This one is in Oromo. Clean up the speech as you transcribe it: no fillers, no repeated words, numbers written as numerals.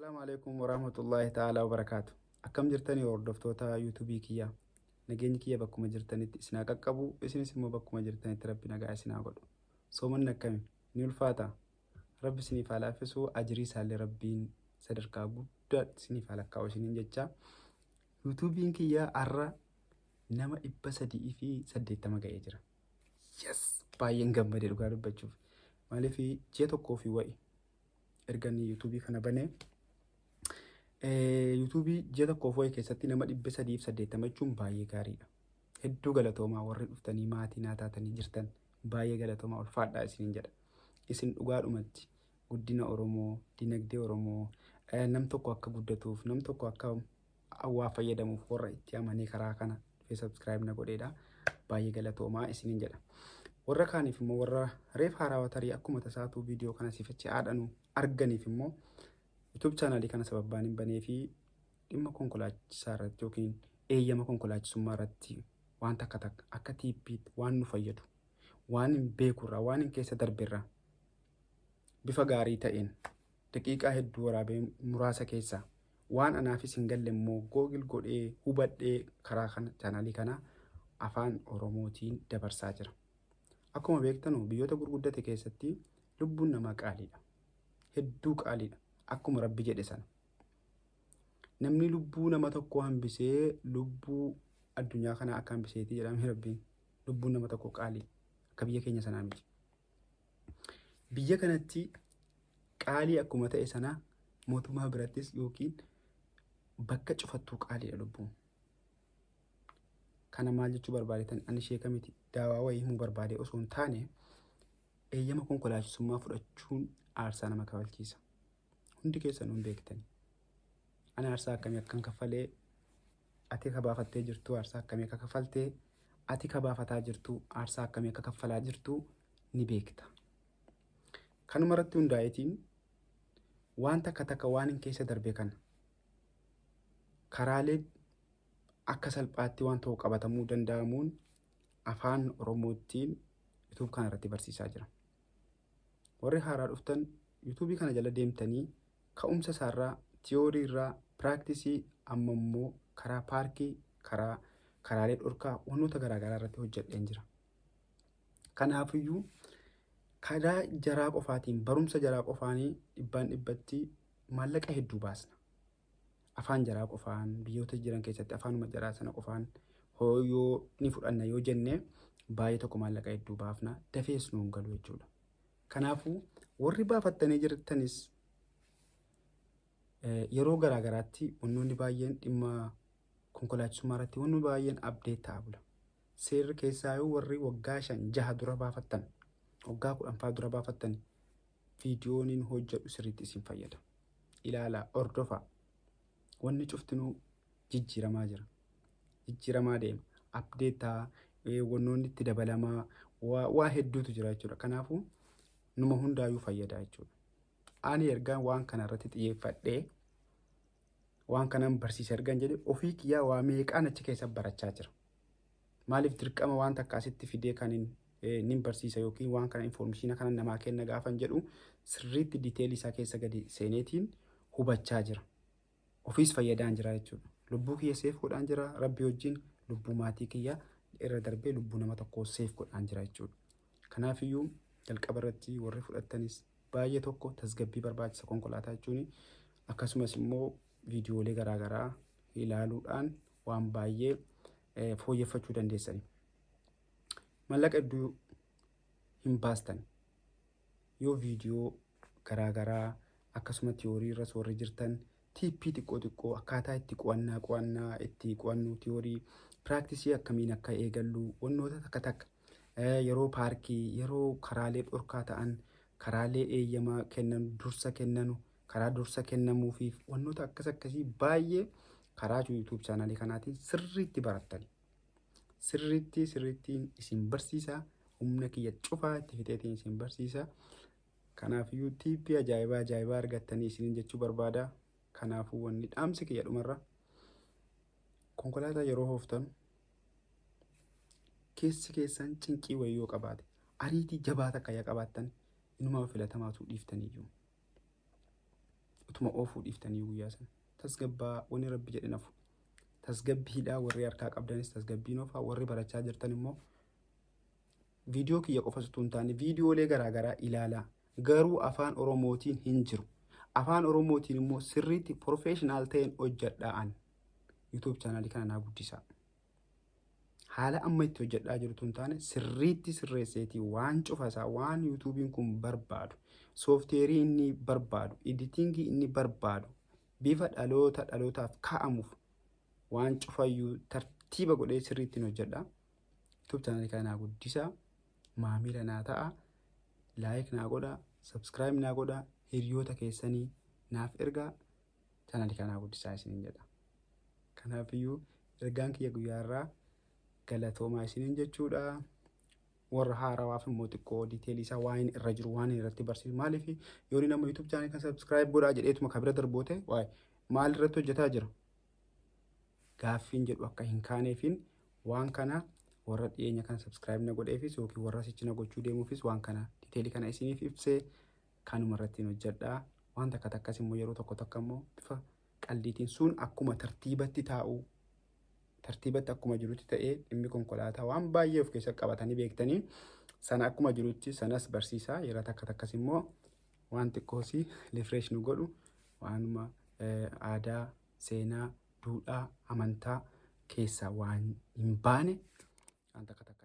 Assalaamu alaikum warahmatullaahi ta'aalaa wabarakaatu. Akkam jirtanii hordoftoota yuutuubii kiyyaa? Nageenyi kiyya bakkuma jirtanitti isin haa qaqqabu, isinis immoo bakkuma jirtanitti Rabbi nagaa isin haa godhu. Soomanni akkami? Ni ulfaata? Rabbi isiniif haa laaffisu, ajirii isaallee Rabbiin sadarkaa guddaatti isiniif haa lakkaa'u isiniin jecha. Yuutuubiin kiyya har'a nama 380 ga'ee jira. Yes! Baay'een gammade dhugaa dubbachuuf. Maaliif ji'a tokkoo fi wa'i erga inni yuutuubii kana banee yuutuubii ji'a tokkoof wa'i keessatti nama 380 jechuun baay'ee gaariidha. Hedduu galatoomaa warri dhuftanii maatii naa taatanii jirtan, baay'ee galatoomaa, ulfaadhaa isiniin jedha. Isin dhugaadhumatti guddina Oromoo, dinagdee Oromoo, nam tokko akka guddatuuf, nam tokko akka waa fayyadamuuf warra itti amanee karaa kana dhufee subscribe na godheedha. Baay'ee galatoomaa isiniin jedha. Warra kaaniif immoo, warra reef haarawaa tarii akkuma tasaatuu viidiyoo kana sifachi haadhanu arganiif immoo, YouTube chaanaalii kana sababbaan hin banee fi dhimma konkolaachisaa irratti yookiin eeyyama konkolaachisummaa irratti waan takka takka akka tiippiitti waan nu fayyadu, waan hin beekurraa, waan hin keessa darberraa bifa gaarii ta'een daqiiqaa hedduu waraabee muraasa keessaa waan anaafis hin galle immoo Google godhee hubadhee karaa kana chaanaalii kana afaan Oromootiin dabarsaa jira. Akkuma beektanu biyyoota gurguddate keessatti lubbuun namaa qaaliidha. Hedduu qaaliidha. Akkuma Rabbi jedhe sana. Namni lubbuu nama tokkoo hambisee lubbuu addunyaa kanaa akka hambiseeti jedhame Rabbiin. Lubbuun nama tokkoo qaalii. Akka biyya keenya sanaa miti. Biyya kanatti qaalii akkuma ta'e sana mootummaa birattis yookiin bakka cufattuu qaaliidha lubbuun. Kana maal jechuu barbaadetan, ani sheeka miti, daawaa wayii himuu barbaade osoo hin taane, eeyyama konkolaachisummaa fudhachuun aarsaa nama kafalchiisa. Hundi keessanuu hin beektani. Ani aarsaa akkamii akkan kaffalee, ati ka baafattee jirtu aarsaa akkamii akka kaffaltee, ati ka baafataa jirtu aarsaa akkamii akka kaffalaa jirtu ni beekta. Kanuma irratti hundaa'eetiin waan takka takka waan hin keessa darbe kana karaalee akka salphaatti waan tokko qabatamuu danda'amuun afaan Oromootiin YouTube kana irratti barsiisaa jira. Warri haaraa dhuftan yuutuubii kana jala deemtanii ka'umsa isaarraa, tiyoorii irraa, piraaktisii, amma immoo karaa paarkii, karaa karaalee dhorkaa, wantoota garaagaraa irratti hojjedheen jira. Kanaafiyyuu karaa jaraa qofaatiin, barumsa jaraa qofaanii dhibbaan dhibbatti maallaqa hedduu baasna. Afaan jaraa qofaan biyyoota jiran keessatti afaanuma jaraa sana qofaan yoo ni fudhanna yoo jenne baay'ee tokko maallaqa hedduu baafna, dafees nuun galu jechuudha. Kanaafuu warri baafattanii jirtanis yeroo garaa garaatti wantoonni baay'een dhimma konkolaachisummaa irratti wantoonni baay'een update ta'a bula. Seerri keessaa warri waggaa 5 6 dura baafattan, waggaa 10 fa'aa dura baafattan, viidiyooniin hojjedhu sirriitti isin fayyada. Ilaalaa, hordofaa. Wanni cuftinuu jijjiiramaa jira. Jijjiiramaa deema. Update ta'a. Wannoonni itti dabalamaa waa hedduutu jira jechuudha. Kanaafuu numa hundaayyuu fayyada jechuudha. Ani ergaan waan kana irratti xiyyeeffadhee waan kanan barsiisa ergan jedhe ofii kiyyaa waa meeqaan achi keessa barachaa jira. Maaliif dirqama waan takka asitti fidee kan nin barsiisa yookiin waan kana information kana namaa kenna gaafan jedhu sirriitti detailii isaa keessa gadi seeneetiin hubachaa jira. Ofiis fayyadaan jira jechuudha. Lubbuu kiyya save godhaan jira, Rabbi wajjin lubbuu maatii kiyya irra darbee lubbuu nama tokkoo save godhaan jira jechuudha. Kanaafiyyuu jalqaba irratti warri fudhattanis baay'ee tokko tasgabbii barbaachisa konkolaataa jechuun, akkasumas immoo viidiyoolee garaagaraa ilaaluudhaan waan baay'ee fooyyeffachuu dandeessani. Mallaqa hedduu hin baastan yoo viidiyoo garaagaraa akkasuma tiyoorii irra warri jirtan tiippii xiqqoo xiqqoo akkaataa itti qo'annaa itti qo'annu, tiyoorii, piraaktisii akkamiin akka eegallu, wantoota takka takka yeroo paarkii, yeroo karaalee dhorkaa ta'an, karaalee eeyyamaa kennan, dursa kennanu, karaa dursa kennamuufiif, wantoota akkas akkasii baay'ee karaa YouTube chaanaalii kanaatiin sirriitti barattani. Sirriitti sirriittiin isin barsiisa, humna kiyya cufaa itti fixeetiin isin barsiisa. Kanaafiyyuu tiippii ajaa'ibaa ajaa'ibaa argattanii isiniin jechuu barbaada. Kanaafuu wanni dhaamsi kiyya dhumarra, konkolaataa yeroo ooftan keessi keessan cinqii wayii yoo qabaate, ariitii jabaa takka yoo qabaattan, inumaa filatamaatu dhiiftaniyyuu. Utuma oofuu dhiiftanii guyyaa sana. Tasgabbaa, wanni Rabbi jedhe nafu. Tasgabbiidhaa warri harkaa qabdanis tasgabbiin oofaa, warri barachaa jirtan immoo viidiyoo kiyya qofa osoo hin taane viidiyoolee garaagaraa ilaalaa. Garuu Afaan Oromootiin hin jiru. Afaan Oromootiin immoo sirriitti professional ta'een hojjedhaa an. YouTube channelii kana naa guddisaa. Haala amma itti hojjedhaa jirtu hin taane, sirriitti sirreesseetii waan cufasaa, waan YouTubeiin kun barbaadu, softwareii inni barbaadu, editingii inni barbaadu, bifa dhaloota dhalootaaf kaa'amuuf waan cufayyuu tartiiba godhee sirriitti hojjedha. YouTube channelii kana naa guddisaa, maamila naa ta'a, like naa godhaa, subscribe naa godhaa, hiriyoota keessanii naaf ergaa, channelii kana naa guddisaa isiniin jedha. Kanaafiyyuu ergaan kiyya guyyaa irraa galatoomaa isiniin jechuudha. Warra haarawaaf immoo xiqqoo detailii isaa, waan irra jiru, waan irratti barsiisu, maaliif yoo nama YouTube channelii kan subscribe godhaa jedheetuma kabira darboote, waa'ee maal irratti hojjetaa jira gaaffiin jedhu akka hin kaaneefin, waan kana warra dhiyeenya kan subscribe na godheefis yookiin warra sichi na gochuu deemuufis waan kana detailii kana isiniif ibsee kanuma irratti hojjedhaa. Waan takka takkas immoo yeroo tokko tokko immoo bifa qaldiitiin sun akkuma tartiibatti taa'uu, tartiibatti akkuma jirutti ta'ee, dhimmi konkolaataa waan baay'ee of keessa qabatanii beektanii sana akkuma jirutti sanas barsiisaa, yeroo takka takkas immoo waan xiqqoosii refresh nu godhu, waanuma aadaa, seenaa, duudhaa, amantaa keessaa waan hin baane waan takka takka.